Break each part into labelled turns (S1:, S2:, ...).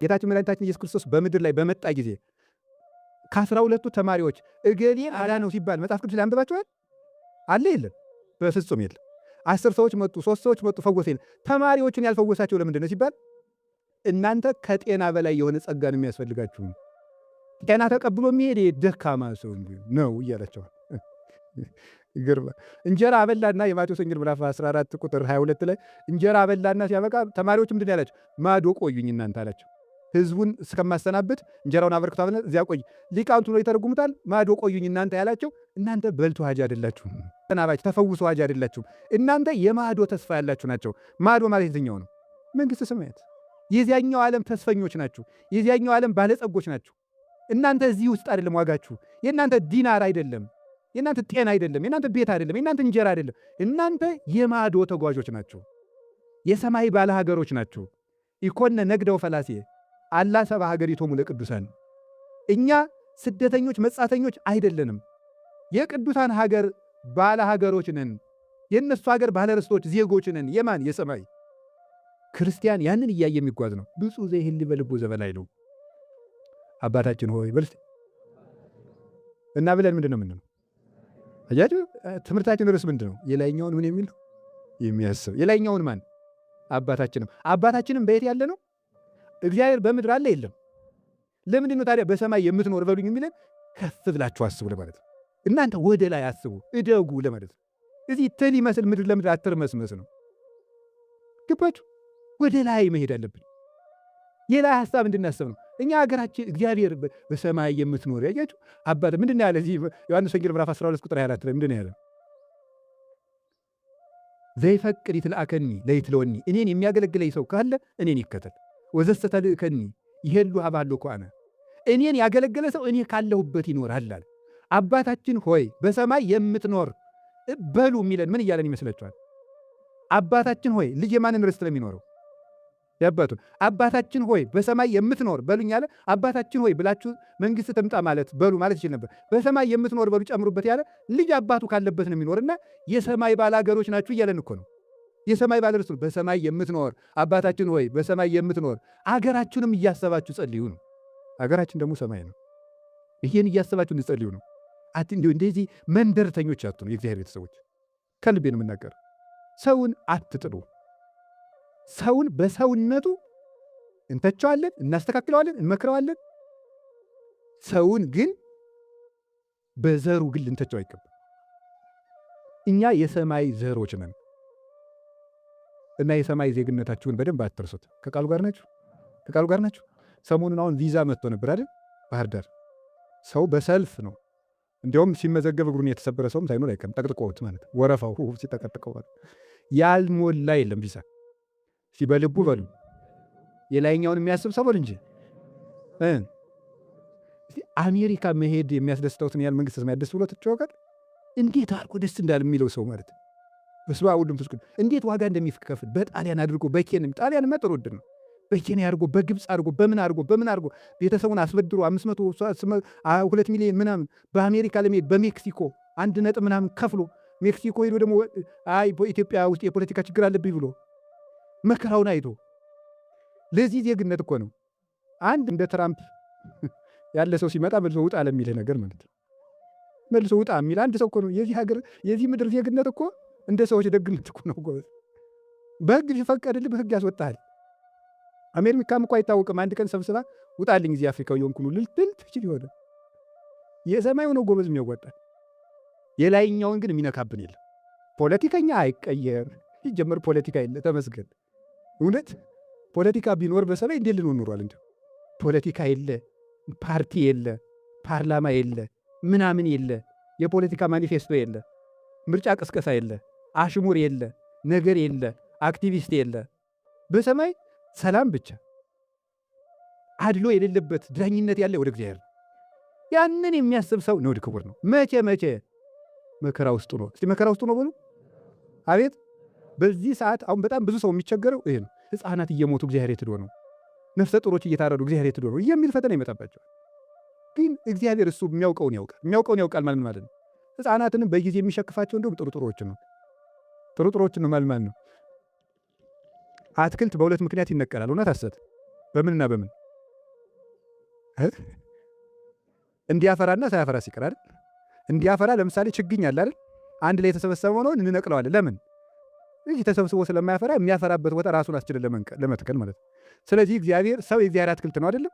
S1: ጌታችን መድኃኒታችን ኢየሱስ ክርስቶስ በምድር ላይ በመጣ ጊዜ ከ12ቱ ተማሪዎች እገሌ አዳነው ሲባል መጽሐፍ ቅዱስ ላይ አንብባችኋል? አለ የለም? በፍጹም የለም። 10 ሰዎች መጡ፣ 3 ሰዎች መጡ፣ ፈወሰ የለም። ተማሪዎቹን ያልፈወሳቸው ለምንድን ነው ሲባል እናንተ ከጤና በላይ የሆነ ጸጋ ነው የሚያስፈልጋችሁ። ጤና ተቀብሎ የሚሄድ ደካማ ሰው ነው እያላቸዋል። ይገርማል። እንጀራ አበላና የማቴዎስ ወንጌል ምዕራፍ 14 ቁጥር 22 ላይ እንጀራ አበላና ሲያበቃ ተማሪዎች ምንድን ያላቸው? ማዶ ቆዩኝ እናንተ አላቸው። ህዝቡን እስከማሰናብት እንጀራውን አበርክቶ አበላ፣ እዚያ ቆይ። ሊቃውንቱ ነው ይተረጉሙታል። ማዶ ቆዩኝ እናንተ ያላቸው እናንተ በልቶ ሀጅ አይደላችሁም፣ ተናባች ተፈውሶ ሀጅ አይደላችሁም። እናንተ የማዶ ተስፋ ያላችሁ ናቸው። ማዶ ማለት የትኛው ነው? መንግስተ ሰማያት። የዚያኛው ዓለም ተስፈኞች ናችሁ። የዚያኛው ዓለም ባለጸጎች ናችሁ። እናንተ እዚህ ውስጥ አይደለም ዋጋችሁ። የእናንተ ዲናር አይደለም፣ የእናንተ ጤና አይደለም፣ የእናንተ ቤት አይደለም፣ የእናንተ እንጀራ አይደለም። እናንተ የማዶ ተጓዦች ናችሁ። የሰማይ ባለ ሀገሮች ናችሁ። ኢኮነ ነግደው ፈላሴ አላ ሰብአ ሀገሪቶሙ ለቅዱሳን። እኛ ስደተኞች መጻተኞች አይደለንም። የቅዱሳን ሀገር ባለ ሀገሮች ነን። የእነሱ ሀገር ባለ ርስቶች ዜጎች ነን። የማን? የሰማይ። ክርስቲያን ያንን እያየ የሚጓዝ ነው። ብፁዕ ዘይህሊ በልቡ ዘበላዕሉ። አባታችን ሆይ በል እና ብለን ምንድን ነው የምንለው? አያችሁ ትምህርታችን ርዕስ ምንድን ነው? የላይኛውን ምን የሚል የሚያስብ የላይኛውን ማን? አባታችንም። አባታችንም በየት ያለ ነው? እግዚአብሔር በምድር አለ የለም? ለምንድን ነው ታዲያ በሰማይ የምትኖር በሉኝ የሚለን? ከፍ ብላችሁ አስቡ ለማለት ነው። እናንተ ወደ ላይ አስቡ እደጉ ለማለት ነው። እዚህ ትል ይመስል ምድር ለምድር አትርመስመስ ነው። ገባችሁ? ወደ ላይ መሄድ አለብን። የላይ ሐሳብ እንድናስብ ነው። እኛ ሀገራችን እግዚአብሔር በሰማይ የምትኖር ያያችሁ አባት ምንድን ነው ያለ? እዚህ ዮሐንስ ወንጌል ምዕራፍ 12 ቁጥር 24 ላይ ምንድን ነው ያለ? ዘይፈቅድ ይትልአከኒ ለይትለወኒ፣ እኔን የሚያገለግለኝ ሰው ካለ እኔን ይከተል። ወዘሰ ተልእከኒ ይሄሉ ሀባሎ አነ፣ እኔን ያገለገለ ሰው እኔ ካለሁበት ይኖራል አለ። አባታችን ሆይ በሰማይ የምትኖር በሉ የሚለን ምን እያለን ይመስላችኋል? አባታችን ሆይ ልጅ የማንን ርስት ለሚኖረው? ያባቱን። አባታችን ሆይ በሰማይ የምትኖር በሉኝ አለ። አባታችን ሆይ ብላችሁ መንግስት ትምጣ ማለት በሉ ማለት ይችል ነበር። በሰማይ የምትኖር በሉ ጨምሩበት ያለ ልጅ አባቱ ካለበት ነው የሚኖርና የሰማይ ባላገሮች ናችሁ እያለን እኮ ነው። የሰማይ ባለርስት ነው። በሰማይ የምትኖር አባታችን ሆይ በሰማይ የምትኖር አገራችሁንም እያሰባችሁ ጸልዩ ነው። አገራችን ደግሞ ሰማይ ነው። ይሄን እያሰባችሁ እንጸልዩ ነው። እንዲሁ እንደዚህ መንደርተኞች አትሁኑ። የእግዚአብሔር ቤተሰቦች ከልቤ ነው የምናገር። ሰውን አትጥሉ። ሰውን በሰውነቱ እንተቸዋለን፣ እናስተካክለዋለን፣ እንመክረዋለን። ሰውን ግን በዘሩ ግን ልንተቸው አይገባም። እኛ የሰማይ ዘሮች ነን እና የሰማይ ዜግነታችሁን በደንብ አትርሱት። ከቃሉ ጋር ናችሁ? ከቃሉ ጋር ናችሁ? ሰሞኑን አሁን ቪዛ መጥቶ ነበር አይደል? ባህር ዳር ሰው በሰልፍ ነው። እንዲያውም ሲመዘገብ እግሩን የተሰበረ ሰውም ሳይኖር አይቀርም። ጠቅጥቆት ማለት ወረፋው ሲጠቀጥቀው ማለት ያልሞላ የለም ቪዛ። ሲበልቡ በሉ የላይኛውን የሚያስብ ሰው በሉ እንጂ አሜሪካ መሄድ የሚያስደስተውትን ያህል መንግስተ ሰማያት ደስ ብሎ ትጫወቃል። እንዴት አድርጎ ደስ እንዳለ የሚለው ሰው ማለት በስመ አብ ወወልድ ወመንፈስ ቅዱስ እንዴት ዋጋ እንደሚከፍል በጣሊያን አድርጎ በኬንያ ጣሊያን ጥሩ ዕድል ነው። በኬንያ አድርጎ በግብፅ አድርጎ በምን አድርጎ በምን አድርጎ ቤተሰቡን አስበድሮ 502 ሚሊዮን ምናምን በአሜሪካ ለመሄድ በሜክሲኮ 1 ነጥብ ምናምን ከፍሎ ሜክሲኮ ሄዶ ደግሞ አይ በኢትዮጵያ ውስጥ የፖለቲካ ችግር አለብኝ ብሎ መከራውን አይቶ ለዚህ ዜግነት እኮ ነው። አንድ እንደ ትራምፕ ያለ ሰው ሲመጣ መልሶ ውጣ ለሚልህ ነገር ማለት ነው። መልሶ ውጣ የሚል አንድ ሰው እኮ ነው። የዚህ ሀገር የዚህ ምድር ዜግነት እኮ እንደ ሰዎች ደግነት እኮ ነው። በህግ ሲፈቀድልህ በህግ ያስወጣሃል። አሜሪካም እኮ አይታወቅም። አንድ ቀን ሰብስባ ውጣልኝ እዚህ አፍሪካው የሆንኩ ነው ልትል ትችል ይሆናል። የሰማዩ ነው ጎበዝ የሚያወጣል። የላይኛውን ግን የሚነካብን የለም። ፖለቲከኛ አይቀየር ይጀምር ፖለቲካ የለ ተመስገን። እውነት ፖለቲካ ቢኖር በሰማይ እንዴት ልንሆን ኖሯል? እንደው ፖለቲካ የለ፣ ፓርቲ የለ፣ ፓርላማ የለ፣ ምናምን የለ፣ የፖለቲካ ማኒፌስቶ የለ፣ ምርጫ ቅስቀሳ የለ፣ አሽሙር የለ፣ ነገር የለ፣ አክቲቪስት የለ። በሰማይ ሰላም ብቻ፣ አድሎ የሌለበት ዳኝነት ያለ ወደ እግዚአብሔር ነው። ያንን የሚያስብ ሰው ነው ክቡር ነው። መቼ መቼ መከራ ውስጥ ነው። እስቲ መከራ ውስጥ ነው በሉ። አቤት በዚህ ሰዓት አሁን በጣም ብዙ ሰው የሚቸገረው ይሄ ነው። ሕፃናት እየሞቱ እግዚአብሔር የት ሄዶ ነው? ነፍሰ ጡሮች እየታረዱ እግዚአብሔር የት ሄዶ ነው የሚል ፈተና ይመጣባቸዋል። ግን እግዚአብሔር እሱ የሚያውቀውን ያውቃል። የሚያውቀውን ያውቃል ማለት ማለት ነው። ሕፃናትንም በጊዜ የሚሸክፋቸው እንደውም ጥሩ ጥሩዎችን ነው። ጥሩ ጥሩዎችን ነው ማለት ነው። አትክልት በሁለት ምክንያት ይነቀላል። እውነት ሐሰት? በምንና በምን? እንዲያፈራና ሳያፈራ ሲቀር አይደል? እንዲያፈራ ለምሳሌ ችግኝ አለ አይደል? አንድ ላይ የተሰበሰበው ነው እንነቅለዋለን። ለምን? እዚህ ተሰብስቦ ስለማያፈራ የሚያፈራበት ቦታ ራሱን አስችለን ለመትከል ማለት ነው። ስለዚህ እግዚአብሔር ሰው የእግዚአብሔር አትክልት ነው አይደለም?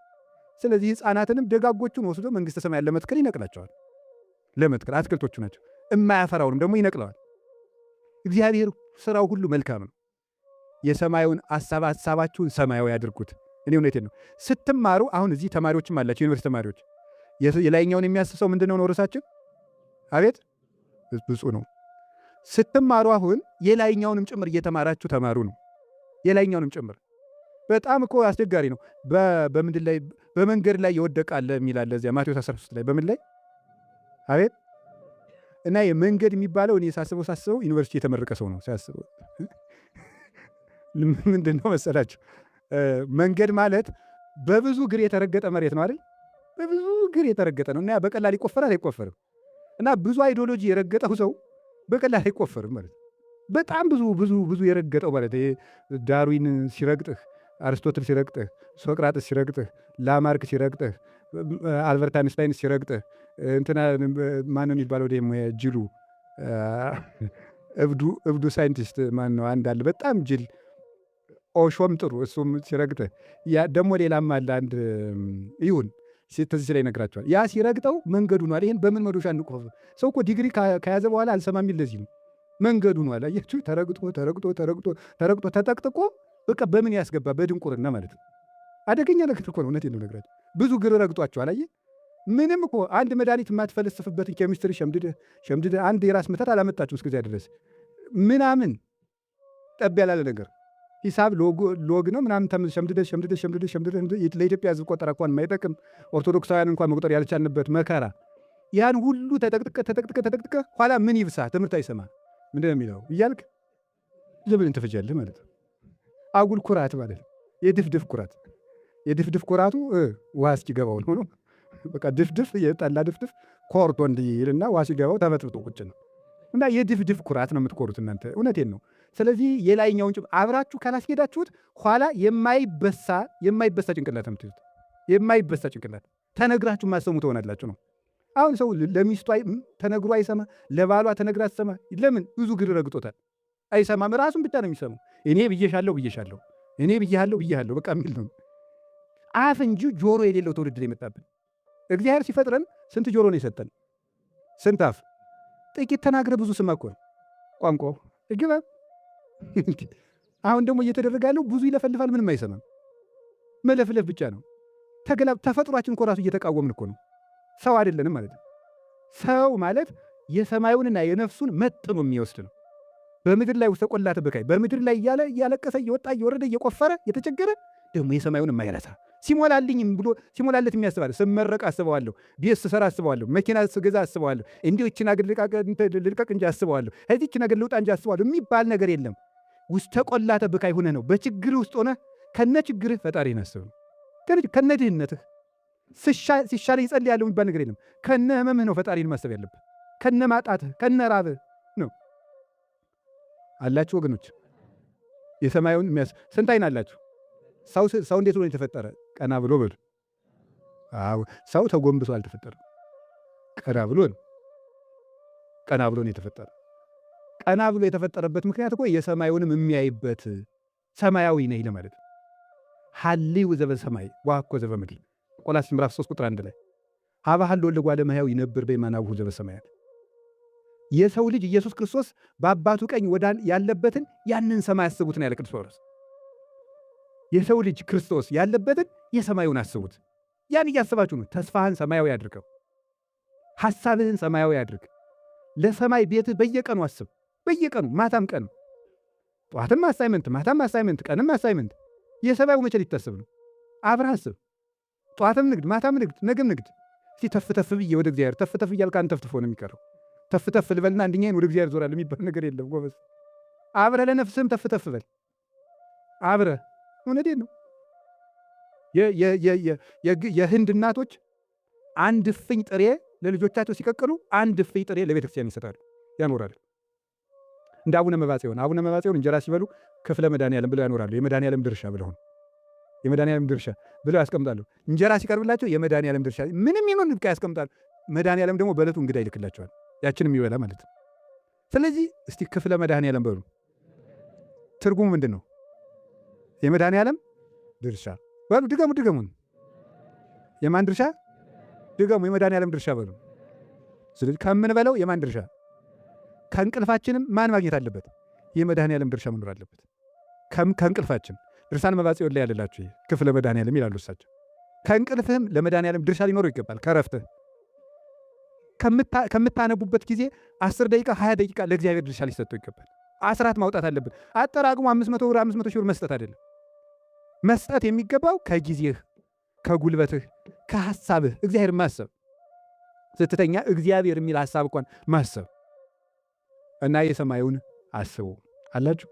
S1: ስለዚህ ሕፃናትንም ደጋጎቹን ወስዶ መንግስተ ሰማያት ለመትከል ይነቅላቸዋል። ለመትከል አትክልቶቹ ናቸው። እማያፈራውንም ደግሞ ይነቅለዋል። እግዚአብሔር ስራው ሁሉ መልካም ነው። የሰማዩን ሐሳብ ሐሳባችሁን ሰማያዊ አድርጉት። እኔ እውነቴን ነው። ስትማሩ አሁን እዚህ ተማሪዎችም አላቸው፣ ዩኒቨርሲቲ ተማሪዎች የላይኛውን የሚያስብ ሰው ምንድነው ነው ርዕሳችን? አቤት ብፁዕ ነው። ስትማሩ አሁን የላይኛውንም ጭምር እየተማራችሁ ተማሩ ነው። የላይኛውንም ጭምር በጣም እኮ አስቸጋሪ ነው። በምንድን ላይ በመንገድ ላይ የወደቀ አለ የሚል አለ እዚያ ማቴዎስ 13 ላይ በምን ላይ አቤት እና የመንገድ የሚባለው እኔ ሳስበው ዩኒቨርሲቲ የተመረቀ ሰው ነው ሳስበው። ምንድን ነው መሰላችሁ መንገድ ማለት በብዙ እግር የተረገጠ መሬት ነው አይደል? በብዙ እግር የተረገጠ ነው እና በቀላል ይቆፈራል አይቆፈርም? እና ብዙ ideology የረገጠው ሰው በቀላል አይቆፈርም ማለት ነው። በጣም ብዙ ብዙ ብዙ የረገጠው ማለት ዳርዊን ሲረግጥህ፣ አርስቶትል ሲረግጥህ፣ ሶቅራጥስ ሲረግጥህ፣ ላማርክ ሲረግጥህ፣ አልበርት አንስታይን ሲረግጥህ፣ እንትና ማነው የሚባለው ደግሞ ጅሉ እብዱ ሳይንቲስት ማን ነው? አንድ አለ በጣም ጅል ኦሾም ጥሩ እሱም ሲረግጥህ፣ ያ ደግሞ ሌላም አለ አንድ ይሁን ትዝ ላይ ይነግራቸዋል። ያ ሲረግጠው መንገዱ ነው አለ። ይሄን በምን መዶሻ እንቆፍ? ሰው እኮ ዲግሪ ከያዘ በኋላ አልሰማም የሚል ለዚህ ነው። መንገዱ ነው አለ። አያችሁ፣ ተረግጦ ተረግጦ ተረግጦ ተረግጦ ተጠቅጥቆ በቃ በምን ያስገባ? በድንቁርና ማለት ነው። አደገኛ ነገር እኮ ነው። እውነቴን ነው የምነግራችሁ። ብዙ እግር ረግጧቸዋል። አየህ፣ ምንም እኮ አንድ መድኃኒት የማትፈለስፍበትን ኬሚስትሪ ሸምድደህ ሸምድደህ አንድ የራስ ምታት አላመጣችሁም እስከዚያ ድረስ ምናምን ጠብ ያላለ ነገር ሂሳብ log ነው ምናምን ሸምድደህ ሸምድደህ ሸምድደህ ሸምድደህ ለኢትዮጵያ ሕዝብ ቆጠራ እንኳን የማይጠቅም ኦርቶዶክሳውያን እንኳን መቁጠር ያልቻልንበት መከራ ያን ሁሉ ተጠቅጥቀ ተጠቅጥቀ ተጠቅጥቀ ኋላ ምን ይብሳ ትምህርት አይሰማ ምንድን ነው የሚለው እያልክ ዘመንን ትፈጃለህ ማለት ነው። አጉል ኩራት ማለት ነው። የድፍድፍ ኩራት የድፍድፍ ኩራቱ ውሃ እስኪገባው ነው። በቃ ድፍድፍ የጠላ ድፍድፍ ኮርቶ እንዲልና ውሃ ሲገባው ተበጥብጦ ቁጭ ነው። እና የድፍድፍ ኩራት ነው የምትኮሩት እናንተ። እውነቴን ነው። ስለዚህ የላይኛውን አብራችሁ ካላስኬዳችሁት ኋላ የማይበሳ ጭንቅላት ነው የምትይዙት። የማይበሳ ጭንቅላት ተነግራችሁ ማሰሙ ትሆናላችሁ ነው። አሁን ሰው ለሚስቱ ተነግሮ አይሰማ፣ ለባሏ ተነግራ አትሰማ። ለምን? ብዙ ግር ረግጦታል። አይሰማም። ራሱን ብቻ ነው የሚሰማው። እኔ ብዬሻለሁ ብዬሻለሁ፣ እኔ ብዬሃለሁ ብዬሃለሁ በቃ የሚል ነው። አፍ እንጂ ጆሮ የሌለው ትውልድ ነው የመጣብን። እግዚአብሔር ሲፈጥረን ስንት ጆሮ ነው የሰጠን? ስንት አፍ? ጥቂት ተናግረ ብዙ ስማ እኮ ነው ቋንቋው። ግባ አሁን ደግሞ እየተደረገ ያለው ብዙ ይለፈልፋል፣ ምንም አይሰማም። መለፍለፍ ብቻ ነው። ተፈጥሯችን እኮ ራሱ እየተቃወምን እኮ ነው። ሰው አይደለንም ማለት ነው። ሰው ማለት የሰማዩንና የነፍሱን መጥኖ የሚወስድ ነው። በምድር ላይ ውስተ ቆላተ ብካይ በምድር ላይ እያለ እያለቀሰ እየወጣ እየወረደ እየቆፈረ እየተቸገረ ደግሞ የሰማዩን የማይረሳ ሲሞላልኝ ብሎ ሲሞላለት የሚያስባለ ስመረቅ አስበዋለሁ፣ ቤት ስሰራ አስበዋለሁ፣ መኪና ስገዛ አስበዋለሁ፣ እንዲሁ እችን አገር ልልቀቅ እንጂ አስበዋለሁ፣ እዚህችን አገር ልውጣ እንጂ አስበዋለሁ የሚባል ነገር የለም። ውስተ ቆላተ ብካይ ሆነህ ነው። በችግር ውስጥ ሆነህ ከነ ችግርህ ፈጣሪህን አስብ ነው። ከነ ድህነትህ ሲሻለኝ እጸልያለሁ የሚባል ነገር የለም። ከነ ህመምህ ነው ፈጣሪን ማሰብ ያለብህ። ከነ ማጣትህ ከነ ራብህ ነው። አላችሁ ወገኖች፣ የሰማዩን የሚያስ ስንት አይን አላችሁ? ሰው እንዴት ሆኖ የተፈጠረ? ቀና ብሎ በሉ። አዎ ሰው ተጎንብሶ አልተፈጠረም። ቀና ብሎ ነው። ቀና ብሎ ነው የተፈጠረ። ቀና ብሎ የተፈጠረበት ምክንያት እኮ የሰማዩንም የሚያይበት ሰማያዊ ነኝ ለማለት ነው። ሀልዩ ዘበሰማይ ወአኮ ዘበምድር ቆላስይስ ምዕራፍ 3 ቁጥር 1 ላይ ሀበ ሀሎ ለጓለ እመሕያው ይነብር በየማነ አቡሁ ዘበሰማያት። የሰው ልጅ ኢየሱስ ክርስቶስ በአባቱ ቀኝ ያለበትን ያንን ሰማይ አስቡት ነው ያለ ቅዱስ ጳውሎስ። የሰው ልጅ ክርስቶስ ያለበትን የሰማዩን አስቡት። ያን እያሰባችሁ ነው። ተስፋህን ሰማያዊ አድርገው፣ ሐሳብህን ሰማያዊ አድርግ። ለሰማይ ቤትህ በየቀኑ አስብ። በየቀኑ ማታም ቀን፣ ጠዋትም assignment፣ ማታም assignment፣ ቀንም assignment። የሰማዩ መቼ ሊታሰብ ነው? አብረህ አስብ። ጠዋትም ንግድ፣ ማታም ንግድ፣ ነገም ንግድ። እስቲ ተፍ ተፍ ብዬ ወደ እግዚአብሔር ተፍ ተፍ እያልክ አንተፍትፎ ነው የሚቀረው። ተፍ ተፍ ልበልና አንደኛዬን ወደ እግዚአብሔር ዞራለሁ የሚባል ነገር የለም ጎበዝ። አብረህ ለነፍስህም ተፍ ተፍ በል አብረህ። እውነቴን ነው። የህንድ እናቶች አንድ እፍኝ ጥሬ ለልጆቻቸው ሲቀቅሉ አንድ እፍኝ ጥሬ ለቤተ ክርስቲያን ይሰጣሉ፣ ያኖራሉ። እንደ አቡነ መባጽዮን አቡነ መባጽዮን እንጀራ ሲበሉ ክፍለ መድኃኔዓለም ብለው ያኖራሉ። የመድኃኔዓለም ድርሻ ብለው ነው። የመድኃኒዓለም ድርሻ ብለው ያስቀምጣሉ። እንጀራ ሲቀርብላቸው የመድኃኒዓለም ድርሻ ምንም ይሁን ብቃ ያስቀምጣሉ። መድኃኒዓለም ደግሞ በዕለቱ እንግዳ ይልክላቸዋል። ያችን የሚበላ ማለት ነው። ስለዚህ እስቲ ክፍለ መድኃኒዓለም በሉ። ትርጉሙ ምንድን ነው? የመድኃኒዓለም ድርሻ በሉ። ድገሙ ድገሙን። የማን ድርሻ? ድገሙ። የመድኃኒዓለም ድርሻ በሉ። ስለዚህ ከምንበለው የማን ድርሻ? ከእንቅልፋችንም ማን ማግኘት አለበት? የመድኃኒዓለም ድርሻ መኖር አለበት። ከእንቅልፋችን ድርሳነ መባጽዮን ላይ ያለላችሁ ክፍለ መድኃኒዓለም ይላሉ እሳቸው። ከእንቅልፍህም ለመድኃኒዓለም ድርሻ ሊኖረው ይገባል። ከረፍትህ ከምታነቡበት ጊዜ 10 ደቂቃ 20 ደቂቃ ለእግዚአብሔር ድርሻ ሊሰጠው ይገባል። አስራት ማውጣት አለብን። አጠራቅሞ 500 ብር 500 ሺህ ብር መስጠት አይደለም። መስጠት የሚገባው ከጊዜህ፣ ከጉልበትህ፣ ከሐሳብህ እግዚአብሔር ማሰብ፣ ስትተኛ እግዚአብሔር የሚል ሐሳብ እንኳን ማሰብ እና የሰማዩን አስቡ አላችሁ።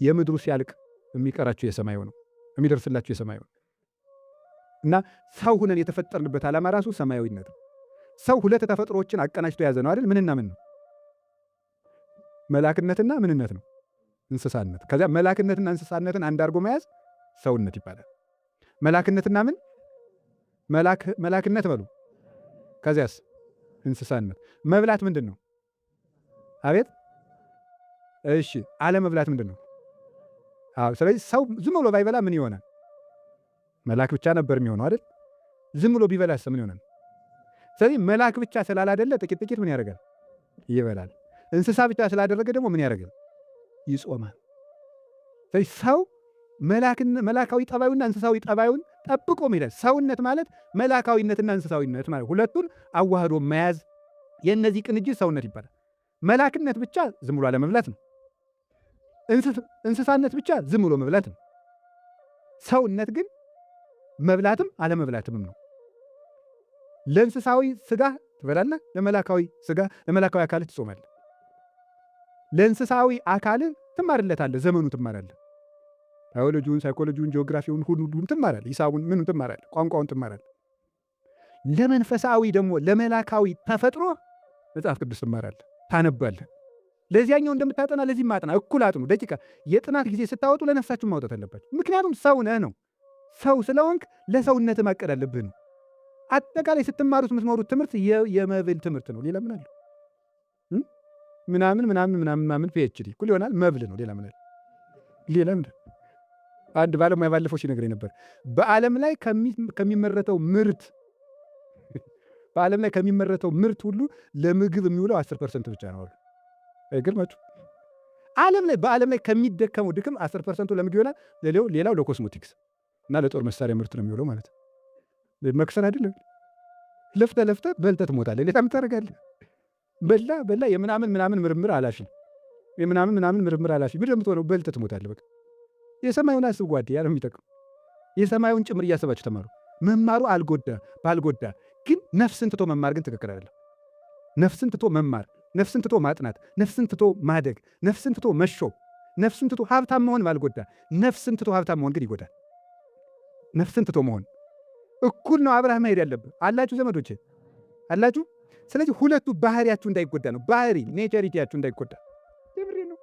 S1: የምድሩ ሲያልቅ የሚቀራችሁ የሰማዩ ነው፣ የሚደርስላችሁ የሰማዩ ነው። እና ሰው ሁነን የተፈጠርንበት ዓላማ ራሱ ሰማያዊነት ነው። ሰው ሁለት ተፈጥሮዎችን አቀናጅቶ የያዘ ነው አይደል? ምንና ምን ነው? መላክነትና ምንነት ነው፣ እንስሳነት። ከዚያ መላክነትና እንስሳነትን አንድ አድርጎ መያዝ ሰውነት ይባላል። መላክነትና ምን መላክነት በሉ። ከዚያስ እንስሳነት። መብላት ምንድን ነው? አቤት እሺ፣ አለመብላት ምንድን ነው? አዎ። ስለዚህ ሰው ዝም ብሎ ባይበላ ምን ይሆናል? መላክ ብቻ ነበር የሚሆነው አይደል? ዝም ብሎ ቢበላስ ምን ይሆናል? ስለዚህ መላክ ብቻ ስላላደለ ጥቂት ጥቂት ምን ያደርጋል? ይበላል። እንስሳ ብቻ ስላደረገ ደግሞ ምን ያደርጋል? ይጾማል። ስለዚህ ሰው መላካዊ ጠባዩና እንስሳዊ ጠባዩን ጠብቆ መሄድ። ሰውነት ማለት መላካዊነትና እንስሳዊነት ማለት ሁለቱን አዋህዶ መያዝ፣ የእነዚህ ቅንጅት ሰውነት ይባላል። መላክነት ብቻ ዝም ብሎ አለመብላት ነው። እንስሳነት ብቻ ዝም ብሎ መብላት ነው። ሰውነት ግን መብላትም አለመብላትም ነው። ለእንስሳዊ ስጋ ትበላለህ፣ ለመላካዊ ስጋ ለመላካዊ አካልህ ትጾማለህ። ለእንስሳዊ አካልህ ትማርለታለህ፣ ዘመኑ ትማራለህ። ባዮሎጂውን፣ ሳይኮሎጂውን፣ ጂኦግራፊውን ሁሉን ትማራለህ። ሂሳቡን ምኑን ትማራለህ፣ ቋንቋውን ትማራለህ። ለመንፈሳዊ ደግሞ ለመላካዊ ተፈጥሮ መጽሐፍ ቅዱስ ትማራለህ፣ ታነባለህ። ለዚያኛው እንደምታጠና ለዚህ ማጥና እኩል አጥኑ። ደቂቃ የጥናት ጊዜ ስታወጡ ለነፍሳችሁ ማውጣት አለባችሁ። ምክንያቱም ሰው ነህ ነው። ሰው ስለሆንክ ለሰውነት ማቀድ አለብህ ነው። አጠቃላይ ስትማሩት የምትኖሩት ትምህርት የመብል ትምህርት ነው። ሌላ ምን አለ? ምናምን ምናምን ምናምን ምናምን PhD እኩል ይሆናል መብል ነው። ሌላ ምን አለ? ሌላ ምን? አንድ ባለሙያ ባለፈው ሲነግረኝ ነበር። በዓለም ላይ ከሚመረተው ምርት በዓለም ላይ ከሚመረተው ምርት ሁሉ ለምግብ የሚውለው 10% ብቻ ነው አሉ። አይገርማችሁ? ዓለም ላይ በዓለም ላይ ከሚደከመው ድክም 10%ቱ ለምግብ ይሆናል። ሌላው ለኮስሞቲክስ እና ለጦር መሳሪያ ምርት ነው የሚውለው ማለት ነው። መክሰር አይደለም። ለፍተህ ለፍተህ በልተህ ትሞታለህ። ሌላ ምን ታደርጋለህ? በላ በላ የምናምን ምናምን ምርምር አላፊ የምናምን ምናምን ምርምር አላፊ ምንድን ነው የምትሆነው? በልተህ ትሞታለህ። በቃ የሰማዩን አስብ ጓዴ፣ ያ ነው የሚጠቅም። የሰማዩን ጭምር እያሰባችሁ ተማሩ። መማሩ አልጎዳ ባልጎዳ ግን ነፍስን ትቶ መማር ግን ትክክል አይደለም። ነፍስን ትቶ መማር፣ ነፍስን ትቶ ማጥናት፣ ነፍስን ትቶ ማደግ፣ ነፍስን ትቶ መሾም፣ ነፍስን ትቶ ሀብታም መሆን ባልጎዳ፣ ነፍስን ትቶ ሀብታም መሆን ግን ይጎዳል። ነፍስን ትቶ መሆን እኩል ነው አብረህ መሄድ ያለብህ። አላችሁ ዘመዶቼ አላችሁ። ስለዚህ ሁለቱ ባህሪያችሁ እንዳይጎዳ ነው። ባህሪ nature ያችሁ እንዳይጎዳ ነው።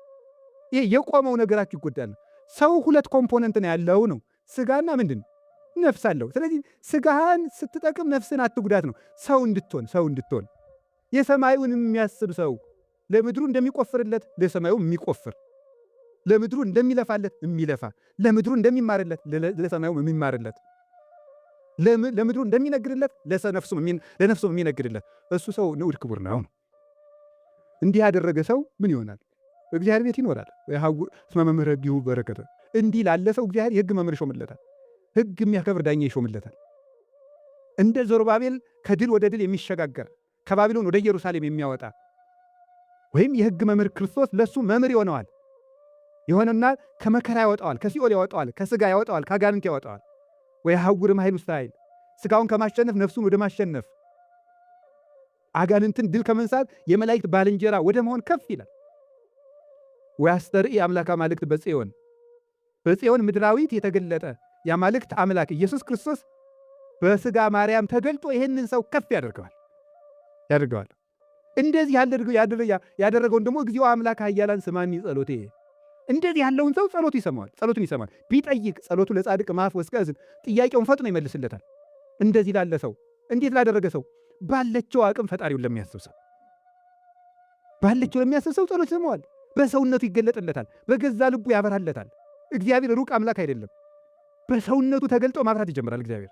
S1: ይሄ የቆመው ነገራችሁ ይጎዳል ነው። ሰው ሁለት component ነው ያለው ነው፣ ስጋና ምንድን ነው ነፍስ አለው። ስለዚህ ስጋህን ስትጠቅም ነፍስን አትጉዳት ነው። ሰው እንድትሆን ሰው እንድትሆን የሰማዩን የሚያስብ ሰው ለምድሩ እንደሚቆፍርለት ለሰማዩ የሚቆፍር፣ ለምድሩ እንደሚለፋለት የሚለፋ፣ ለምድሩ እንደሚማርለት ለሰማዩ የሚማርለት፣ ለምድሩ እንደሚነግድለት ለነፍሱም የሚነግድለት እሱ ሰው ንዑድ ክቡር ነው። እንዲህ ያደረገ ሰው ምን ይሆናል? በእግዚአብሔር ቤት ይኖራል። እስመ መምህረ ሕጊሁ በረከተ። እንዲህ ላለ ሰው እግዚአብሔር የሕግ መምህር ይሾምለታል። ሕግ የሚያከብር ዳኛ ይሾምለታል። እንደ ዘሩባቤል ከድል ወደ ድል የሚሸጋገር፣ ከባቢሎን ወደ ኢየሩሳሌም የሚያወጣ ወይም የሕግ መምህር ክርስቶስ ለሱ መምህር ይሆነዋል። የሆነና ከመከራ ያወጣዋል፣ ከሲኦል ያወጣዋል፣ ከስጋ ያወጣዋል፣ ከአጋንንት ያወጣዋል። ወየሐውር እምኃይል ውስተ ኃይል፣ ስጋውን ከማሸነፍ ነፍሱን ወደ ማሸነፍ፣ አጋንንትን ድል ከመንሳት የመላእክት ባልንጀራ ወደ መሆን ከፍ ይላል። ወያስተርኢ አምላከ አማልክት በጽዮን፣ በጽዮን ምድራዊት የተገለጠ የአማልክት አምላክ ኢየሱስ ክርስቶስ በስጋ ማርያም ተገልጦ ይህንን ሰው ከፍ ያደርገዋል ያደርገዋል። እንደዚህ ያደረገውን ደግሞ እግዚኦ አምላክ ኃያላን ስማኒ ጸሎቴ፣ እንደዚህ ያለውን ሰው ጸሎቱ ይሰማዋል፣ ጸሎቱን ይሰማል። ቢጠይቅ ጸሎቱ ለጻድቅ ማፍ ወስከ እዝን፣ ጥያቄውን ፈጥኖ ይመልስለታል። እንደዚህ ላለ ሰው፣ እንዴት ላደረገ ሰው፣ ባለቸው አቅም ፈጣሪውን ለሚያስብ ሰው፣ ባለቸው ለሚያስብ ሰው ጸሎት ይሰማዋል። በሰውነቱ ይገለጥለታል፣ በገዛ ልቡ ያበራለታል። እግዚአብሔር ሩቅ አምላክ አይደለም። በሰውነቱ ተገልጦ ማብራት ይጀምራል እግዚአብሔር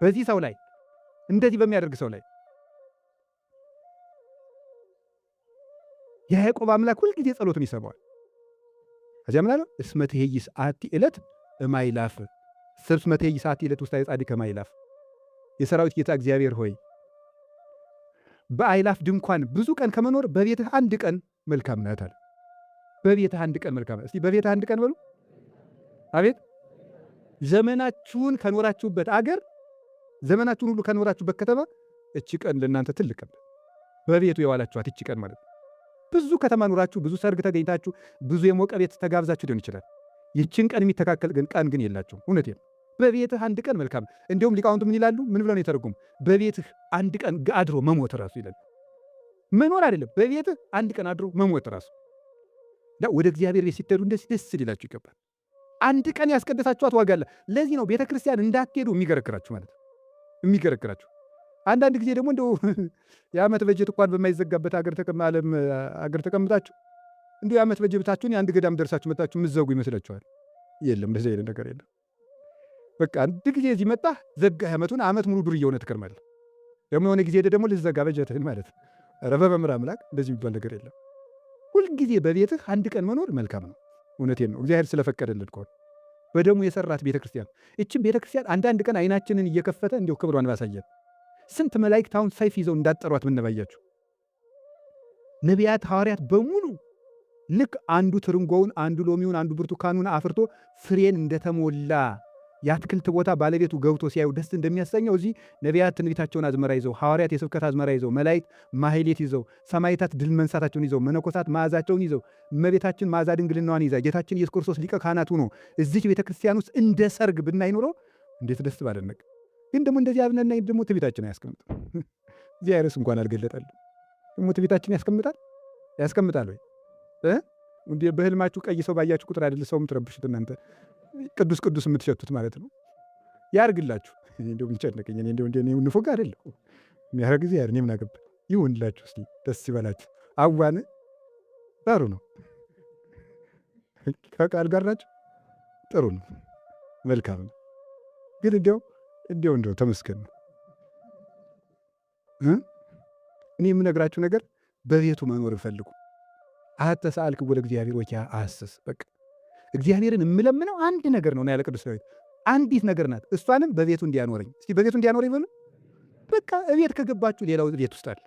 S1: በዚህ ሰው ላይ፣ እንደዚህ በሚያደርግ ሰው ላይ። የያዕቆብ አምላክ ሁልጊዜ ጸሎቱን ይሰማዋል። ከዚያ ምን አለው? እስመ ትሄይስ አቲ ዕለት እማይላፍ እስመ ትሄይስ አቲ ዕለት ውስተ ጻድቅ እማይላፍ። የሰራዊት ጌታ እግዚአብሔር ሆይ በአይላፍ ድንኳን ብዙ ቀን ከመኖር በቤትህ አንድ ቀን መልካም ናት አለ። በቤትህ አንድ ቀን መልካም። እስቲ በቤትህ አንድ ቀን በሉ። አቤት ዘመናችሁን ከኖራችሁበት አገር፣ ዘመናችሁን ሁሉ ከኖራችሁበት ከተማ እቺ ቀን ለእናንተ ትልቅ ቀን፣ በቤቱ የዋላችኋት እቺ ቀን ማለት ነው። ብዙ ከተማ ኖራችሁ፣ ብዙ ሰርግ ተገኝታችሁ፣ ብዙ የሞቀ ቤት ተጋብዛችሁ ሊሆን ይችላል። ይችን ቀን የሚተካከል ግን ቀን ግን የላችሁም። እውነቴን ነው። በቤትህ አንድ ቀን መልካም። እንዲሁም ሊቃውንቱ ምን ይላሉ? ምን ብለው ነው የተረጉሙ? በቤትህ አንድ ቀን አድሮ መሞት ራሱ ይላል። መኖር አይደለም፣ በቤትህ አንድ ቀን አድሮ መሞት ራሱ። ወደ እግዚአብሔር ቤት ሲትሄዱ እንደዚህ ደስ ሊላችሁ ይገባል። አንድ ቀን ያስቀደሳችኋት ዋጋ አለ። ለዚህ ነው ቤተክርስቲያን እንዳትሄዱ የሚገረግራችሁ ማለት ነው። የሚገረግራችሁ። አንዳንድ ጊዜ ደግሞ እንደው የዓመት በጀት እንኳን በማይዘጋበት አገር ዓለም አገር ተቀምጣችሁ እንደው የዓመት በጀታችሁን የአንድ ገዳም ደርሳችሁ መጣችሁ የምትዘጉ ይመስላችኋል። የለም፣ እንደዚህ አይነት ነገር የለም። በቃ አንድ ጊዜ እዚህ መጣህ ዘጋህ ዓመቱን፣ ዓመት ሙሉ ዱር እየሆነ ትከርማለህ። ደግሞ የሆነ ጊዜ ደግሞ ልዘጋ በጀትህን ማለት ነው። ኧረ በመምህር አምላክ እንደዚህ የሚባል ነገር የለም። ሁልጊዜ በቤትህ አንድ ቀን መኖር መልካም ነው። እውነቴን ነው። እግዚአብሔር ስለፈቀደልን ከሆነ በደሙ የሰራት ቤተክርስቲያን፣ እቺም ቤተክርስቲያን አንዳንድ ቀን አይናችንን እየከፈተ እንዲሁ ክብሯን ባሳየን። ስንት መላእክት አሁን ሰይፍ ይዘው እንዳጠሯት ምን ባያችሁ። ነቢያት ሐዋርያት በሙሉ ልክ አንዱ ትርንጎውን፣ አንዱ ሎሚውን፣ አንዱ ብርቱካኑን አፍርቶ ፍሬን እንደተሞላ የአትክልት ቦታ ባለቤቱ ገብቶ ሲያዩ ደስ እንደሚያሰኘው እዚህ ነቢያት ትንቢታቸውን አዝመራ ይዘው፣ ሐዋርያት የስብከት አዝመራ ይዘው፣ መላእክት ማህሌት ይዘው፣ ሰማዕታት ድል መንሳታቸውን ይዘው፣ መነኮሳት መዓዛቸውን ይዘው፣ እመቤታችን መዓዛ ድንግልናዋን ይዛ፣ ጌታችን ኢየሱስ ክርስቶስ ሊቀ ካህናት ሆኖ እዚች ቤተክርስቲያን ውስጥ እንደ ሰርግ ብናይ ኖሮ እንዴት ደስ ባለነቅ። ግን ደግሞ እንደዚህ አብነና ደግሞ ትዕቢታችን አያስቀምጥም። እግዚአብሔርስ እንኳን አልገለጠልም። ደግሞ ትዕቢታችን ያስቀምጣል ያስቀምጣል ወይ? እንዴ በህልማችሁ ቀይ ሰው ባያችሁ ቁጥር አይደል ሰው የምትረብሹት እናንተ ቅዱስ ቅዱስ የምትሸቱት ማለት ነው። ያርግላችሁ። እንደው ምን ጨነቀኝ እኔ፣ እንደው እንደው ንፉግ አይደለሁ። የሚያደርግ እግዚአብሔር፣ እኔ ምን አገባኝ። ይሁንላችሁ፣ እስቲ ደስ ይበላችሁ። አዋን ጥሩ ነው። ከቃል ጋር ናቸው። ጥሩ ነው፣ መልካም ነው። ግን እንደው እንደው እንደው ተመስገን ነው። እኔ የምነግራችሁ ነገር በቤቱ መኖር ፈልጉ። አተ ሰአልክ ወደ እግዚአብሔር ወኪያ አስስ። በቃ እግዚአብሔርን የምለምነው አንድ ነገር ነው ያለ ቅዱስ ዳዊት። አንዲት ነገር ናት። እሷንም በቤቱ እንዲያኖረኝ። እስቲ በቤቱ እንዲያኖረኝ በሉ። በቃ እቤት ከገባችሁ ሌላው ቤት ውስጥ አለ።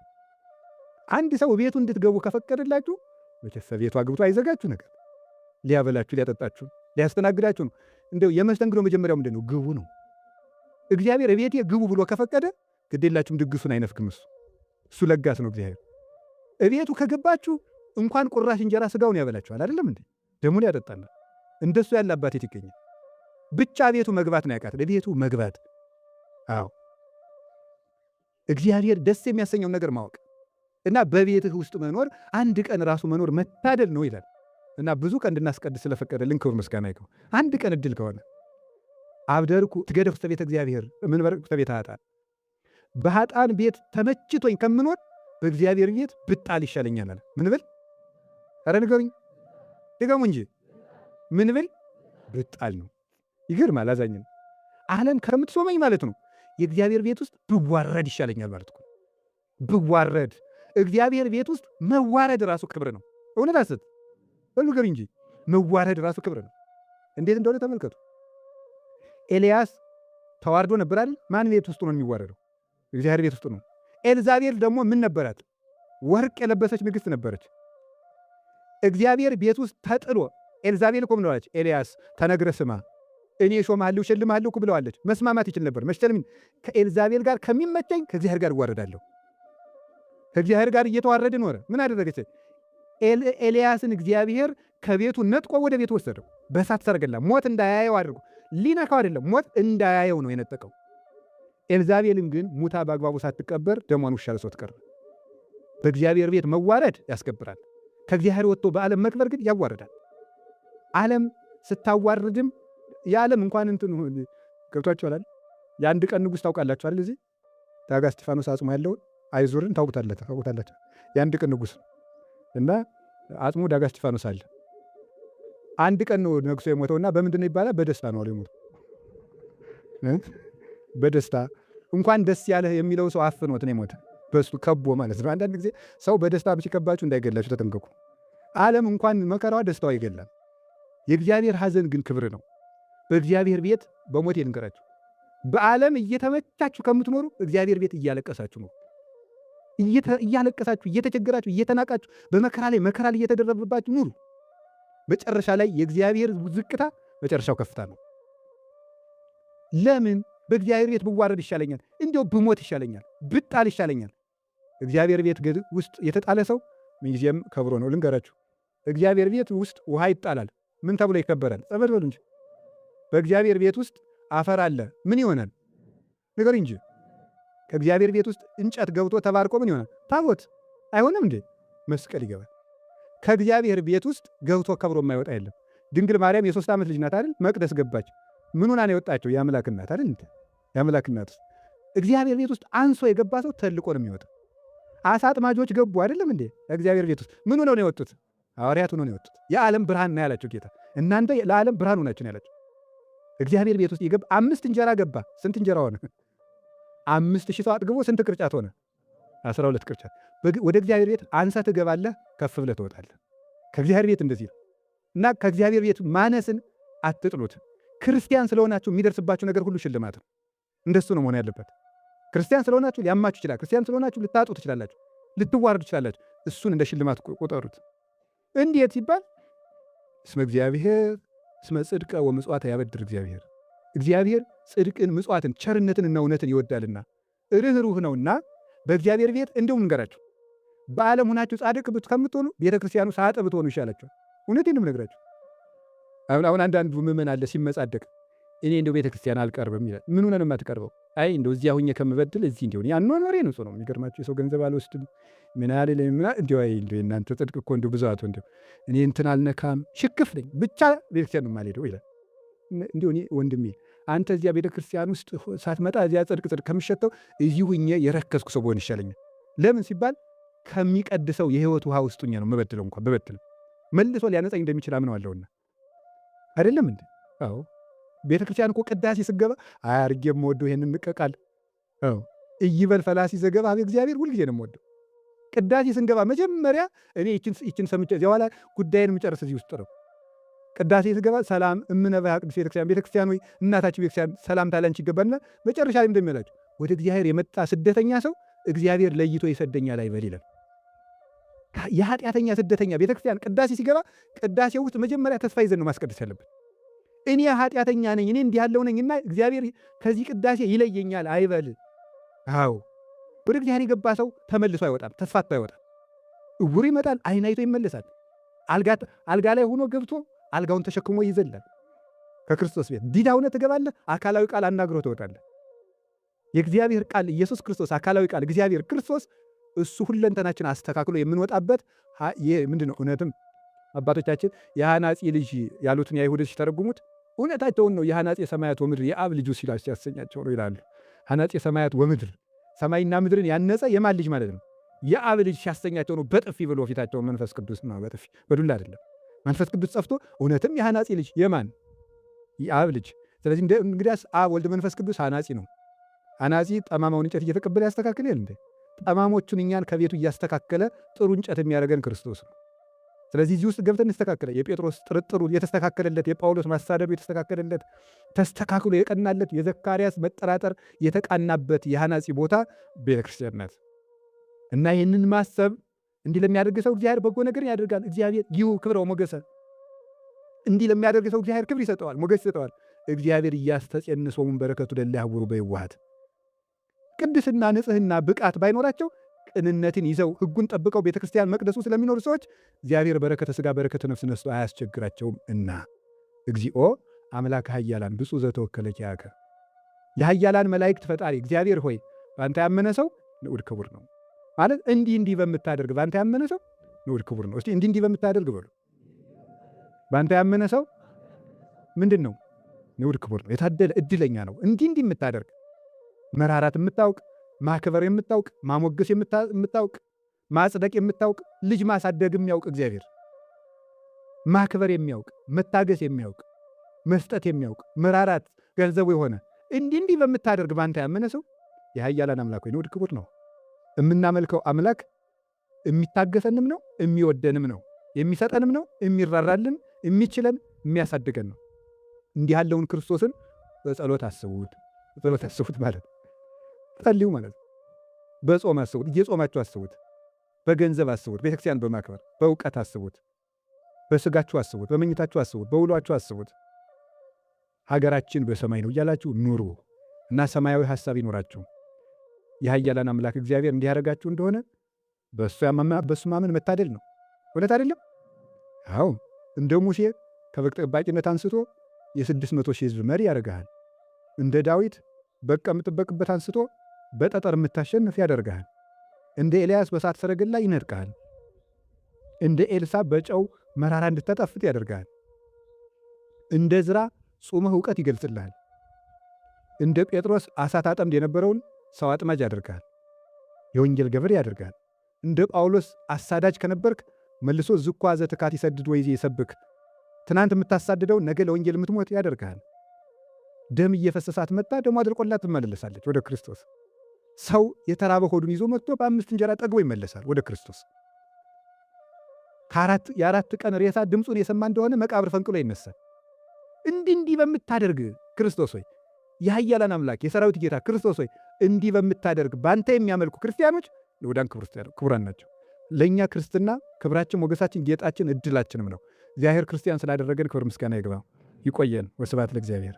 S1: አንድ ሰው ቤቱ እንድትገቡ ከፈቀደላችሁ መቼስ ቤቱ አግብቶ አይዘጋችሁ ነገር። ሊያበላችሁ፣ ሊያጠጣችሁ፣ ሊያስተናግዳችሁ ነው። እንደው የመስተንግዶ መጀመሪያው ምንድን ነው? ግቡ ነው። እግዚአብሔር እቤቴ ግቡ ብሎ ከፈቀደ ግዴላችሁም ድግሱን አይነፍግም። እሱ ለጋስ ነው እግዚአብሔር። እቤቱ ከገባችሁ እንኳን ቁራሽ እንጀራ ስጋውን ያበላችኋል። አይደለም እንዴ? ደሙን ያጠጣል። እንደሱ ያለ አባት የት ይገኛል? ብቻ ቤቱ መግባት ነው ያቃተው። ቤቱ መግባት። አዎ እግዚአብሔር ደስ የሚያሰኘውን ነገር ማወቅ እና በቤትህ ውስጥ መኖር፣ አንድ ቀን ራሱ መኖር መታደል ነው ይላል። እና ብዙ ቀን እንድናስቀድስ ስለፈቀደልን ክብር ምስጋና ይግባው። አንድ ቀን እድል ከሆነ አብደርኩ ትገደፍ ውስተ ቤተ እግዚአብሔር እምንበር ውስተ ቤተ ኃጥአን፣ በኃጥአን ቤት ተመችቶኝ ከምኖር በእግዚአብሔር ቤት ብጣል ይሻለኛል አለ። ምን ብል? ኧረ ንገሩኝ፣ ድገሙ እንጂ። ምን ብል? ብጣል ነው። ይገርማል። አዛኝ ነው። ዓለም ከምትሶመኝ ማለት ነው የእግዚአብሔር ቤት ውስጥ ብዋረድ ይሻለኛል ማለት ነው። ብዋረድ፣ እግዚአብሔር ቤት ውስጥ መዋረድ ራሱ ክብር ነው። እውነት አስት በሉ ንገሩኝ እንጂ፣ መዋረድ ራሱ ክብር ነው። እንዴት እንደሆነ ተመልከቱ። ኤልያስ ተዋርዶ ነበር አይደል? ማን ቤት ውስጥ ነው የሚዋረደው? እግዚአብሔር ቤት ውስጥ ነው። ኤልዛቤል ደግሞ ምን ነበራት? ወርቅ የለበሰች ንግስት ነበረች። እግዚአብሔር ቤት ውስጥ ተጥሎ ኤልዛቤል እኮ ምን አለች? ኤልያስ ተነግረ ስማ፣ እኔ ሾምሃለሁ እሸልምሃለሁ እኮ ብለዋለች። መስማማት ይችል ነበር። መሸለም ከኤልዛቤል ጋር ከሚመቸኝ ከእግዚአብሔር ጋር እዋረዳለሁ። ከእግዚአብሔር ጋር እየተዋረደ ኖረ። ምን አደረገች? ኤልያስን እግዚአብሔር ከቤቱ ነጥቆ ወደ ቤቱ ወሰደው። በእሳት ሰረገላ ሞት እንዳያየው አድርጎ፣ ሊነካው አይደለም፣ ሞት እንዳያየው ነው የነጠቀው። ኤልዛቤልን ግን ሙታ በአግባቡ ሳትቀበር ደሟን ውሻ ልሶት ቀረ። በእግዚአብሔር ቤት መዋረድ ያስከብራል። ከእግዚአብሔር ወጥቶ በዓለም መክበር ግን ያዋርዳል። ዓለም ስታዋርድም የዓለም እንኳን እንትን ገብቷችኋል። የአንድ ቀን ንጉሥ ታውቃላችሁ አይደል? እዚህ ዳጋ እስጢፋኖስ አጽሙ ያለውን አይዙርን ታውቁታላችሁ። የአንድ ቀን ንጉሥ እና አጽሙ ዳጋ እስጢፋኖስ አለ። አንድ ቀን ነው ነግሶ የሞተውና በምንድን ነው ይባላል? በደስታ ነው የሞተው። በደስታ እንኳን ደስ ያለህ የሚለው ሰው አፍኖት ነው የሞተ። በሱ ከቦ ማለት ነው። አንዳንድ ጊዜ ሰው በደስታ ሲከባችሁ እንዳይገላችሁ ተጠንቀቁ። ዓለም እንኳን መከራዋ ደስታዋ ይገላል። የእግዚአብሔር ሐዘን ግን ክብር ነው። በእግዚአብሔር ቤት በሞት ልንገራችሁ፣ በዓለም እየተመቻችሁ ከምትኖሩ እግዚአብሔር ቤት እያለቀሳችሁ ነው። እያለቀሳችሁ፣ እየተቸገራችሁ፣ እየተናቃችሁ፣ በመከራ ላይ መከራ ላይ እየተደረበባችሁ ኑሩ። መጨረሻ ላይ የእግዚአብሔር ዝቅታ መጨረሻው ከፍታ ነው። ለምን በእግዚአብሔር ቤት ብዋረድ ይሻለኛል፣ እንዲያው ብሞት ይሻለኛል፣ ብጣል ይሻለኛል። እግዚአብሔር ቤት ውስጥ የተጣለ ሰው ምንጊዜም ከብሮ ነው። ልንገራችሁ፣ እግዚአብሔር ቤት ውስጥ ውሃ ይጣላል። ምን ተብሎ ይከበራል? ጸበል በሉ እንጂ። በእግዚአብሔር ቤት ውስጥ አፈር አለ። ምን ይሆናል? ንገር እንጂ። ከእግዚአብሔር ቤት ውስጥ እንጨት ገብቶ ተባርኮ ምን ይሆናል? ታቦት አይሆንም እንዴ? መስቀል ይገባል። ከእግዚአብሔር ቤት ውስጥ ገብቶ ከብሮ የማይወጣ የለም። ድንግል ማርያም የ3 ዓመት ልጅ ናት አይደል? መቅደስ ገባች። ምን ሆና ነው የወጣቸው? የአምላክ እናት አይደል እንዴ? የአምላክ እናት። እግዚአብሔር ቤት ውስጥ አንሶ የገባ ሰው ተልቆ ነው የሚወጣው። አሳ አጥማጆች ገቡ አይደለም እንዴ? እግዚአብሔር ቤት ውስጥ ምን ሆነው ነው የወጡት? ሐዋርያት ሆነው ነው የወጡት። የዓለም ብርሃን ነው ያላቸው ጌታ። እናንተ ለዓለም ብርሃን ሆናችሁ ነው ያላቸው። እግዚአብሔር ቤት ውስጥ የገባ 5 እንጀራ ገባ። ስንት እንጀራ ሆነ? 5000 ሰው አጥግቦ ስንት ቅርጫት ሆነ? 12 ቅርጫት። ወደ እግዚአብሔር ቤት አንሳ ትገባለህ፣ ከፍ ብለህ ትወጣለህ። ከእግዚአብሔር ቤት እንደዚህ ነው። እና ከእግዚአብሔር ቤት ማነስን አትጥሉት። ክርስቲያን ስለሆናችሁ የሚደርስባችሁ ነገር ሁሉ ሽልማት ነው። እንደሱ ነው መሆን ያለበት። ክርስቲያን ስለሆናችሁ ሊያማችሁ ይችላል። ክርስቲያን ስለሆናችሁ ልታጡ ትችላላችሁ፣ ልትዋረዱ ትችላላችሁ። እሱን እንደ ሽልማት ቁጠሩት። እንዴት ሲባል እስመ እግዚአብሔር እስመ ጽድቀ ወምጽዋተ ያበድር እግዚአብሔር። እግዚአብሔር ጽድቅን ምጽዋትን ቸርነትን እና እውነትን ይወዳልና ርኅሩህ ነውና በእግዚአብሔር ቤት እንደውም እንገራችሁ፣ በዓለም ሆናችሁ ጻድቅ ከምትሆኑ ቤተክርስቲያኑ ሳጥ ብትሆኑ ይሻላችኋል። እውነቴን ነው የምነግራችሁ። አሁን አንዳንዱ ምዕመን አለ ሲመጻደቅ እኔ እንደው ቤተክርስቲያን አልቀርብም ይላል። ምን ሆነህ ነው የማትቀርበው? አይ እንደው እዚያ ሁኜ ከምበድል እዚህ እንደው ያኗኗሬ ንጹህ ነው። የሚገርማችሁ የሰው ገንዘብ አልወስድም ምን አልልም ምና እንደው አይ እንደው የእናንተ ጽድቅ እኮ እንደው ብዛቱ እንደው እኔ እንትን አልነካም ሽክፍ ነኝ ብቻ ቤተክርስቲያን ነው የማልሄደው ይላል። እንደው እኔ ወንድሜ አንተ እዚያ ቤተክርስቲያን ውስጥ ሳትመጣ እዚያ ጽድቅ ጽድቅ ከምሸተው እዚህ ሁኜ የረከስኩ ሰው ብሆን ይሻለኛል። ለምን ሲባል ከሚቀድሰው የህይወት ውሃ ውስጥ ሁኜ ነው የምበድለው። እንኳን ብበድለው መልሶ ሊያነጻኝ እንደሚችል አምነዋለሁና አይደለም እንዴ? አዎ ቤተክርስቲያን እኮ ቅዳሴ ስገባ አያርጌ የምወደው ይሄንን ንቀቃል። አዎ እይበል ፈላሲ ዘገባ እግዚአብሔር ሁል ጊዜ ነው የምወደው። ቅዳሴ ስንገባ መጀመሪያ እኔ ይችን ሰምቼ እዚያ በኋላ ጉዳይን የምጨርስ እዚህ ውስጥ ነው። ቅዳሴ ስገባ ሰላም እምነበያ ቅዱስ ቤተክርስቲያን፣ ቤተክርስቲያን ወይ እናታችን ቤተክርስቲያን ሰላምታ ላንቺ ይገባልና መጨረሻ ላይ እንደሚላችሁ ወደ እግዚአብሔር የመጣ ስደተኛ ሰው እግዚአብሔር ለይቶ ይሰደኛል አይበል ይላል። የኃጢአተኛ ስደተኛ ቤተክርስቲያን ቅዳሴ ሲገባ ቅዳሴ ውስጥ መጀመሪያ ተስፋ ይዘን ነው ማስቀደስ ያለብን። እኔ ኃጢአተኛ ነኝ፣ እኔ እንዲህ ያለው ነኝና እግዚአብሔር ከዚህ ቅዳሴ ይለየኛል አይበል። አዎ ወደ እግዚአብሔር የገባ ሰው ተመልሶ አይወጣም፣ ተስፋ አጥቶ አይወጣም። እውር ይመጣል፣ አይን አይቶ ይመለሳል። አልጋ ላይ ሆኖ ገብቶ አልጋውን ተሸክሞ ይዘላል። ከክርስቶስ ቤት ዲዳ ሆነህ ትገባለህ፣ አካላዊ ቃል አናግሮ ትወጣለህ። የእግዚአብሔር ቃል ኢየሱስ ክርስቶስ አካላዊ ቃል እግዚአብሔር ክርስቶስ እሱ ሁለንተናችን አስተካክሎ የምንወጣበት ይሄ ምንድነው? እውነትም አባቶቻችን የሐናጺ ልጅ ያሉትን የአይሁድ ሲተረጉሙት እውነታቸውን ነው። የሐናጺ ሰማያት ወምድር የአብ ልጁ ሲላቸው ሲያሰኛቸው ነው ይላሉ። ሐናጺ ሰማያት ወምድር ሰማይና ምድርን ያነጸ የማን ልጅ ማለት ነው? የአብ ልጅ ሲያሰኛቸው ነው። በጥፊ ብሎ ፊታቸውን መንፈስ ቅዱስ ነው፣ በጥፊ በዱላ አይደለም። መንፈስ ቅዱስ ጸፍቶ እውነትም የሐናጺ ልጅ የማን የአብ ልጅ። ስለዚህ እንግዲያስ አብ ወልድ መንፈስ ቅዱስ ሐናጺ ነው። ሐናጺ ጠማማውን እንጨት እየተቀበለ ያስተካክል የለ እንዴ? ጠማሞቹን እኛን ከቤቱ እያስተካከለ ጥሩ እንጨት የሚያደርገን ክርስቶስ ነው። ስለዚህ እዚህ ውስጥ ገብተን እንስተካከለ። የጴጥሮስ ጥርጥሩ የተስተካከለለት፣ የጳውሎስ ማሳደዱ የተስተካከለለት፣ ተስተካክሎ የቀናለት፣ የዘካርያስ መጠራጠር የተቃናበት የሐናጺ ቦታ ቤተክርስቲያን ናት። እና ይህንን ማሰብ እንዲህ ለሚያደርግ ሰው እግዚአብሔር በጎ ነገርን ያደርጋል። እግዚአብሔር ይሁ ክብረ ወሞገሰ። እንዲህ ለሚያደርግ ሰው እግዚአብሔር ክብር ይሰጠዋል፣ ሞገስ ይሰጠዋል። እግዚአብሔር እያስተጸንሶሙን በረከቱ ለእለ ያዕውሩ በየዋሃት። ቅድስና ንጽህና ብቃት ባይኖራቸው ቅንነትን ይዘው ሕጉን ጠብቀው ቤተክርስቲያን መቅደሱ ስለሚኖሩ ሰዎች እግዚአብሔር በረከተ ሥጋ በረከተ ነፍስ ነስቶ አያስቸግራቸውም። እና እግዚኦ አምላከ ኃያላን ብፁዕ ዘተወከለ ኪያከ፣ የኃያላን መላእክት ፈጣሪ እግዚአብሔር ሆይ በአንተ ያመነ ሰው ንዑድ ክቡር ነው። ማለት እንዲህ እንዲህ በምታደርግ በአንተ ያመነ ሰው ንዑድ ክቡር ነው። እስቲ እንዲህ እንዲህ በምታደርግ በሉ። በአንተ ያመነ ሰው ምንድን ነው? ንዑድ ክቡር ነው፣ የታደለ እድለኛ ነው። እንዲህ እንዲህ የምታደርግ፣ መራራት የምታውቅ፣ ማክበር የምታውቅ፣ ማሞገስ የምታውቅ፣ ማጽደቅ የምታውቅ፣ ልጅ ማሳደግ የሚያውቅ እግዚአብሔር፣ ማክበር የሚያውቅ፣ መታገስ የሚያውቅ፣ መስጠት የሚያውቅ፣ መራራት ገንዘቡ የሆነ፣ እንዲህ እንዲህ በምታደርግ በአንተ ያመነ ሰው የኃያላን አምላክ ወይ ንዑድ ክቡር ነው። የምናመልከው አምላክ የሚታገሰንም ነው፣ የሚወደንም ነው፣ የሚሰጠንም ነው፣ የሚራራልን፣ የሚችለን፣ የሚያሳድገን ነው። እንዲህ ያለውን ክርስቶስን በጸሎት አስቡት፣ በጸሎት አስቡት ማለት ጸልዩ ማለት ነው። በጾም አስቡት፣ እየጾማችሁ አስቡት፣ በገንዘብ አስቡት፣ ቤተክርስቲያን በማክበር፣ በእውቀት አስቡት፣ በስጋችሁ አስቡት፣ በመኝታችሁ አስቡት፣ በውሏችሁ አስቡት። ሀገራችን በሰማይ ነው እያላችሁ ኑሩ እና ሰማያዊ ሀሳብ ይኖራችሁ። የኃያላን አምላክ እግዚአብሔር እንዲያደርጋችሁ እንደሆነ በሱ ማመን መታደል ነው። እውነት አይደለም? አዎ፣ እንደ ሙሴ ከበግ ጠባቂነት አንስቶ የ600,000 ሕዝብ መሪ ያደርግሃል። እንደ ዳዊት በግ ከምትጠብቅበት አንስቶ በጠጠር የምታሸንፍ ያደርግሃል። እንደ ኤልያስ በእሳት ሰረገላ ይነጥቅሃል። እንደ ኤልሳ በጨው መራራ እንድታጣፍጥ ያደርግሃል። እንደ ዕዝራ ጾመህ እውቀት ይገልጽልሃል። እንደ ጴጥሮስ አሳ ታጠምድ የነበረውን ሰው አጥማጅ ያደርግሃል። የወንጌል ገበሬ ያደርግሃል። እንደ ጳውሎስ አሳዳጅ ከነበርክ መልሶ ዝኳ ዘትካት ይሰድድ ወይዜ ይሰብክ፣ ትናንት የምታሳድደው ነገ ለወንጌል የምትሞት ያደርግሃል። ደም እየፈሰሳት መጣ፣ ደሞ አድርቆላት ትመለሳለች ወደ ክርስቶስ። ሰው የተራበ ሆዱን ይዞ መጥቶ በአምስት እንጀራ ጠግቦ ይመለሳል ወደ ክርስቶስ። የአራት ቀን ሬሳ ድምፁን የሰማ እንደሆነ መቃብር ፈንቅሎ ይነሳል። እንዲህ እንዲህ በምታደርግ ክርስቶስ ሆይ፣ የኃያላን አምላክ የሰራዊት ጌታ ክርስቶስ ሆይ፣ እንዲህ በምታደርግ ባንተ የሚያመልኩ ክርስቲያኖች ንዑዳን ክቡራን ናቸው። ለእኛ ክርስትና ክብራችን፣ ሞገሳችን፣ ጌጣችን፣ እድላችንም ነው። እግዚአብሔር ክርስቲያን ስላደረገን ክብር ምስጋና ይግባው። ይቆየን። ወስብሐት ለእግዚአብሔር።